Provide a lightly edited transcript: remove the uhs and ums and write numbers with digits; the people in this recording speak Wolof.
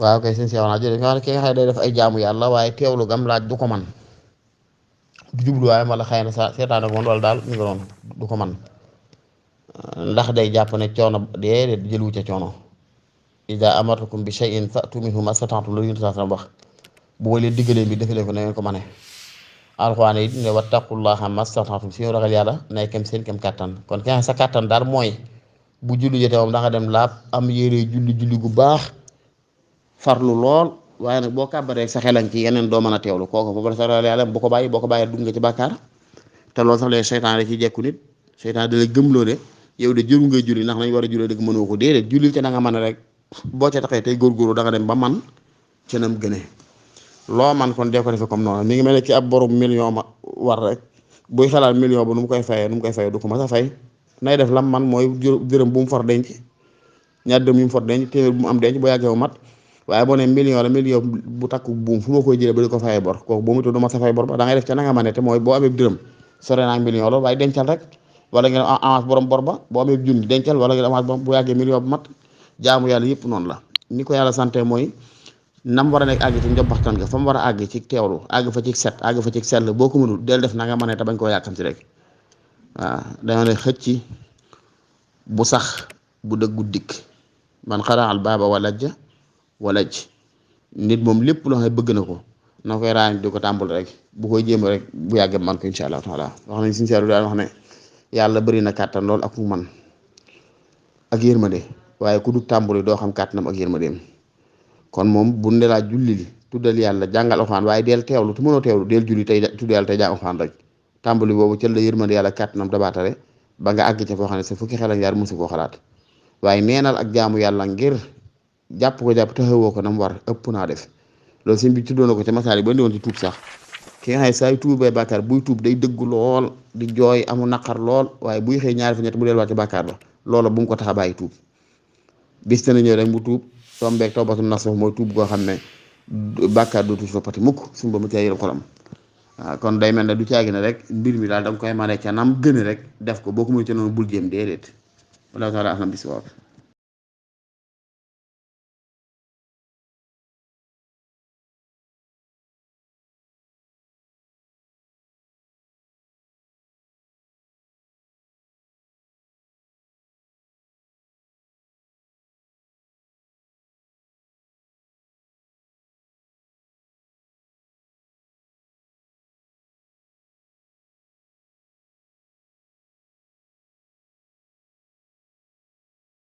waaw kay sëñ Cheikh naa jërëjëf nga xam ne ki nga xam ne day def ay jaamu yàlla waaye teewlu gam laaj du ko man du jubluwaayam wala xëy na sa seetaan ak moom wala daal mi ngi noonu du ko man ndax day jàpp ne coono déedéet jëlu ca coono ida amartukum bi shay'in fa'tu minhu mastata'tum la yuntu sa wax bu leen diggalee bi defe leen ko na ngeen ko mane alxuraan yi ne wattaqullaha mastata'tum si ragal yàlla nay kem seen kem kàttan kon ki sa kàttan daal mooy bu julli jotee moom da nga dem laab am yére julli gu baax farlu lool waaye nag boo kàbbaree sa xelan ci yeneen doo mën a teewlu kooku boobu sa ragal yàlla bu ko bàyyi dugg nga ci bàkkaar te loolu sax lee seytaan da ci jekku nit seytaan da lay gëmloo de yow de jëru ngay julli ndax nañ war a julli dëgg mënoo ko déedéet jullil ca da nga mën rek boo ca taxee tey góorgóorlu da nga dem ba man ca nam gëne loo man kon dee ko defee comme noonu mi ngi mel ne ki ab borom million ma war rek buy xalaat million ba nu mu koy fayee du ko mas a fay nay def lam man mooy dërëm bu mu for denc ñaar dërëm yu mu for denc téeméer bu mu am denc boo yàggee mat waaye boo ne million bu takku buum fu ma koy jëlee ba di ko fayee bor kooku boo mu tudd ma sa fay bor ba da ngay def ca na nga mane te mooy boo amee dërëm sore naa million la waaye dencal rek wala ngeen avance borom bor ba boo amee junni dencal wala ngeen avance borom bu yàggee million bu mat jaamu yàlla yëpp noonu la ni ko yàlla santé mooy nam war a nekk àgg ci njobbaxtan nga fa mu war a àgg ci teewlu àgg fa ci set àgg fa ci sell boo ko mënul del def na nga mane te bañ koo yàkkamti rek waaw dañoo ne xëcc bu sax bu dëggu dikk man xaraal baaba walaj nit moom lépp loo xam ne bëgg na ko na koy raani di ko tàmbul rek bu koy jéem rek bu yàggee man ko insha allah taala wax nañ sincère daal wax ne yàlla bëri na kàttan lool ak man ak yërmande waaye ku du tàmbuli doo xam kàttanam ak yërmandeem kon moom bu ne laa julli li tuddal yàlla jàngal alxuraan waaye del teewlu tu mënoo teewlu del julli tey tudd yàlla tey jàng alxuraan rek tàmbali boobu cël la yërmande yàlla kàttanam dabaatare ba nga àgg ca foo xam ne sa fukki xel ak ñaar mosu koo xalaat waaye neenal ak jaamu yàlla ngir jàpp taxawoo ko nam war ëpp naa def loolu sëñ bi tuddoon na ko ca masaali ba ndi woon ci tuub sax ki nga xam ne saa yu tuubee bàkkaar buy tuub day dëggu lool di jooy amu naqar lool waaye buy xëy ñaari fa ñett bu delluwaat ci bàkkaar ba loola bu mu ko tax a bàyyi tuub bis dana ñëw rek mu tuub tombeeg tawbatu nasuh mooy tuub goo xam ne bàkkaar dootu soppati mukk suñu ba mu caa yërëm xolam waaw kon day mel ne du caagi ne rek mbir mi daal da nga koy mane ca nam gën rek def ko boo ko muy ca noonu bul jéem déedéet wala taala alam bis